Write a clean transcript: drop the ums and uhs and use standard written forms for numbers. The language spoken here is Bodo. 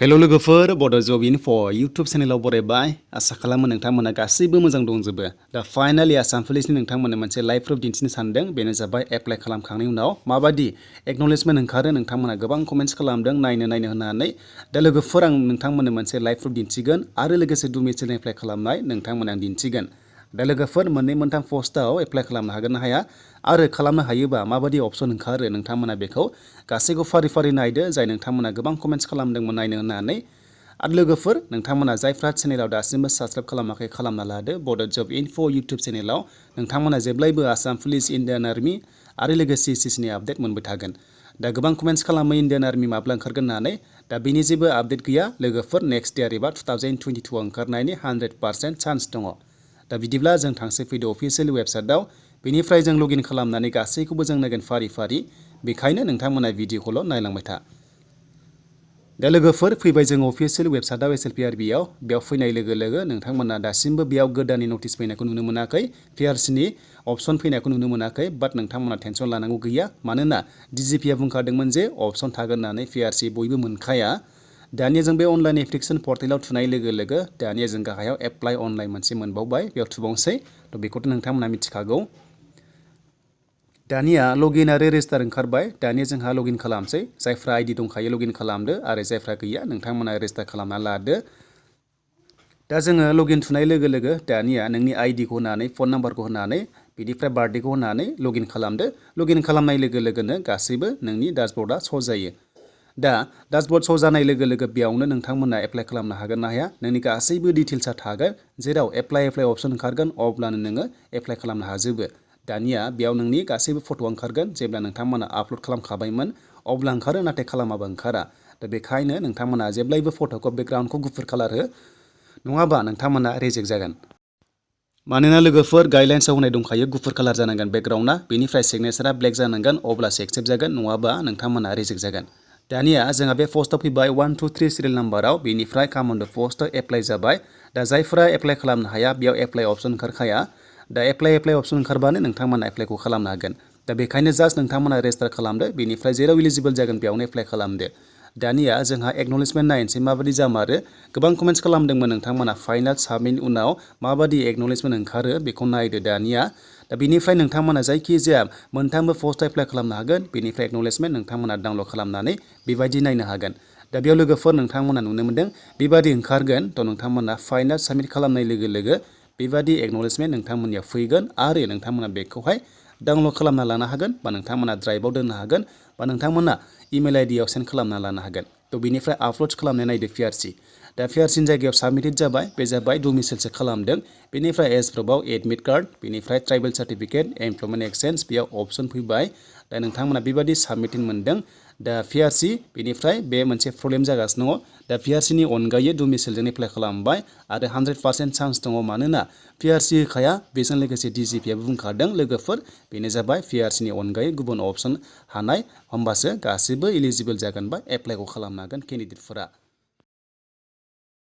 हेल' लोगोफोर बड' जब इनफ' इउटुब चेनेलाव बरायबाय आसा खालामो नोंथांमोना गासैबो मोजां दंजोबो दा फाइनालि आसाम पुलिसनि नोंथांमोननो मोनसे लाइभ प्रुफ दिन्थिनो सानदों बेनो जाबाय एप्लाइ खालामखांनायनि उनाव माबादि एक्न'लेजमेन्ट ओंखारो नोंथांमोना गोबां कमेन्ट्स खालामदों नायनो होननानै दा लोगोफोर आं नोंथांमोननो मोनसे लाइभ प्रुफ दिन्थिगोन आरो लोगोसे डुमिसिल एप्लाइ खालामनाय नोंथांमोना आं दिन्थिगोन दा लोगोफोर मोननै मोनथाम पस्टआव एप्लाइ खालामनो हागोन ना हाया आरो खालामनो हायोबा माबादि अपसन ओंखारो नोंथांमोना बेखौ गासैखौ फारि फारि नायदो जाय नोंथांमोना गोबां कमेन्ट्स खालामदोंमोन नायनो होननानै आरो लोगोफोर नोंथांमोना जायफ्रा चेनेलाव दासिमबो साबस्क्राइब खालामाखै खालामना लादो बड' जब इनफ' इउटुब चेनेलाव नोंथांमोना जेब्लायबो आसाम पुलिस इन्डियान आर्मि आरो लोगोसे सिसिनि आपडेट मोनबाय थागोन दा गोबां कमेन्ट्स खालामो इन्डियान आर्मि माब्ला ओंखारगोन होननानै दा बेनि जेबो आपडेट गैया लोगोफोर नेक्स्ट इयार एबा 2022 ओंखारनायनि 100% चान्स दङ दा बिदिब्ला जों थांसै फैदो अफिसियेल वेबसाइटआव बेनिफ्राय जों लगिन खालामनानै गासैखौबो जों नायगोन फारि फारि बेखायनो नोंथांमोना भिडिअखौल' नायलांबाय था दा लोगोफोर फैबाय जों अफिसियेल वेबसाइटआव एसएलपिआरबिआव बेयाव फैनाय लोगो लोगो नोंथांमोना दासिमबो बेयाव गोदाननि नटिस फैनायखौ नुनो मोनाखै पिआरसिनि अपसन फैनायखौ नुनो मोनाखै बाट नोंथांमोना टेनसन लानांगौ गैया मानोना डिजिपिआ बुंखादोंमोन जे अपसन थागोन होननानै पिआरसि बयबो मोनखाया दानिया जों बे अनलाइन एप्लिकेसन पर्टेलाव थुनाय लोगो लोगो दानिया जों गाहायाव एप्लाइ अनलाइन मोनसे मोनबावबाय बेयाव थुबावनोसै थ' बेखौथ' नोंथांमोना मिथिखागौ दानिया लगिन आरो रेजिस्टार ओंखारबाय दानिया जोंहा लगिन खालामसै जायफ्रा आइडि दंखायो लगिन खालामदो आरो जायफ्रा गैया नोंथांमोना रेजिस्टार खालामना लादो दा जोङो लगिन थुनाय लोगो लोगो दानिया नोंनि आइडिखौ होनानै फन नाम्बारखौ होनानै बिनिफ्राय बार्थडेखौ होनानै लगिन खालामदो लगिन खालामनाय लोगो लोगोनो गासैबो नोंनि डासबर्डआ श' जायो दा डासबर्ड श' जानाय लोगो लोगो बेयावनो नोंथांमोना एप्लाइ खालामनो हागोन ना हाया नोंनि गासैबो डिटेल्सआ थागोन जेराव एप्लाइ अपसन ओंखारगोन अब्लानो नोङो एप्लाइ खालामनो हाजोबो दानिया बेयाव नोंनि गासैबो फट' ओंखारगोन जेब्ला नोंथांमोना आपल'ड खालामखाबायमोन अब्ला ओंखारो नाथाय खालामाबा ओंखारा दा बेखायनो नोंथांमोना जेब्लायबो फट'खौ बेकग्राउन्डखौ गुफुर कालार हो नङाबा नोंथांमोना रिजेक्ट जागोन मानोना लोगोफोर गाइडलाइन्सआव होनाय दंखायो गुफुर कालार जानांगोन बेकग्राउन्डआ बेनिफ्राय सिगनेचारा ब्लेक जानांगोन अब्लासो एक्सेप्ट जागोन नङाबा नोंथांमोना रिजेक्ट जागोन दानिया जोंहा बे पस्टआव फैबाय 1 2 3 सिरियल नाम्बाराव बेनिफ्राय काम अन द पस्टआव एप्लाइ जाबाय दा जायफोरा एप्लाइ खालामनो हाया बेयाव एप्लाइ अपसन ओंखारखाया दा एप्लाइ अपसन ओंखारबानो नोंथांमोना एप्लाइखौ खालामनो हागोन दा बेखायनो जास्ट नोंथांमोना रेजिस्टार खालामदो बेनिफ्राय जेराव इलिजिबल जागोन बेयावनो एप्लाइ खालामदो दानिया जोंहा एक्न'लेजमेन्ट नायनोसै माबादि जामारो गोबां कमेन्ट्स खालामदोंमोन नोंथांमोना फाइनाल साबमिट उनाव माबादि एक्न'लेजमेन्ट ओंखारो बेखौ नायदो दानिया दा बेनिफ्राय नोंथांमोना जायखिजाया मोनथामबो पस्ट एप्लाइ खालामनो हागोन बेनिफ्राय एक्न'लेजमेन्ट नोंथांमोना डाउनल'ड खालामनानै बेबायदि नायनो हागोन दा बेयाव लोगोफोर नोंथांमोना नुनो मोनदों बेबादि ओंखारगोन थ' नोंथांमोना फाइनाल साबमिट खालामनाय लोगो लोगो बेबादि एक्न'लेजमेन्ट नोंथांमोननियाव फैगोन आरो नोंथांमोना बेखौहाय डाउनल'ड खालामना लानो हागोन बा नोंथांमोना ड्राइभआव दोननो हागोन बा नोंथांमोना इमेल आइडियाव सेन्ड खालामना लानो हागोन थ' बेनिफ्राय आपल'ड खालामनाय नायदो पिआरसि दा पिआरसिनि जायगायाव साबमिटेड जाबाय बे जाबाय डुमिसिलसो खालामदों बेनिफ्राय एज प्रुफआव एडमिट कार्ड बेनिफ्राय ट्राइबेल सार्टिफिकेट एमप्लयमेन्ट एक्सचेन्ज बेयाव अपसन फैबाय दा नोंथांमोना बेबादि साबमिटेड मोनदों दा पिआरसि बेनिफ्राय बे मोनसे प्रब्लेम जागासिनो दङ दा पिआरसिनि अनगायै डुमिसिलजों एप्लाइ खालामबाय आरो 100% चान्स दङ मानोना पिआरसि होखाया बेजों लोगोसे डिजिपिआबो बुंखादों लोगोफोर बेनो जाबाय पिआरसिनि अनगायै गुबुन अपसन हानाय होमबासो गासिबो इलिजिबल जागोन बा एप्लाइखौ खालामनो हागोन केन्डिडेटफोरा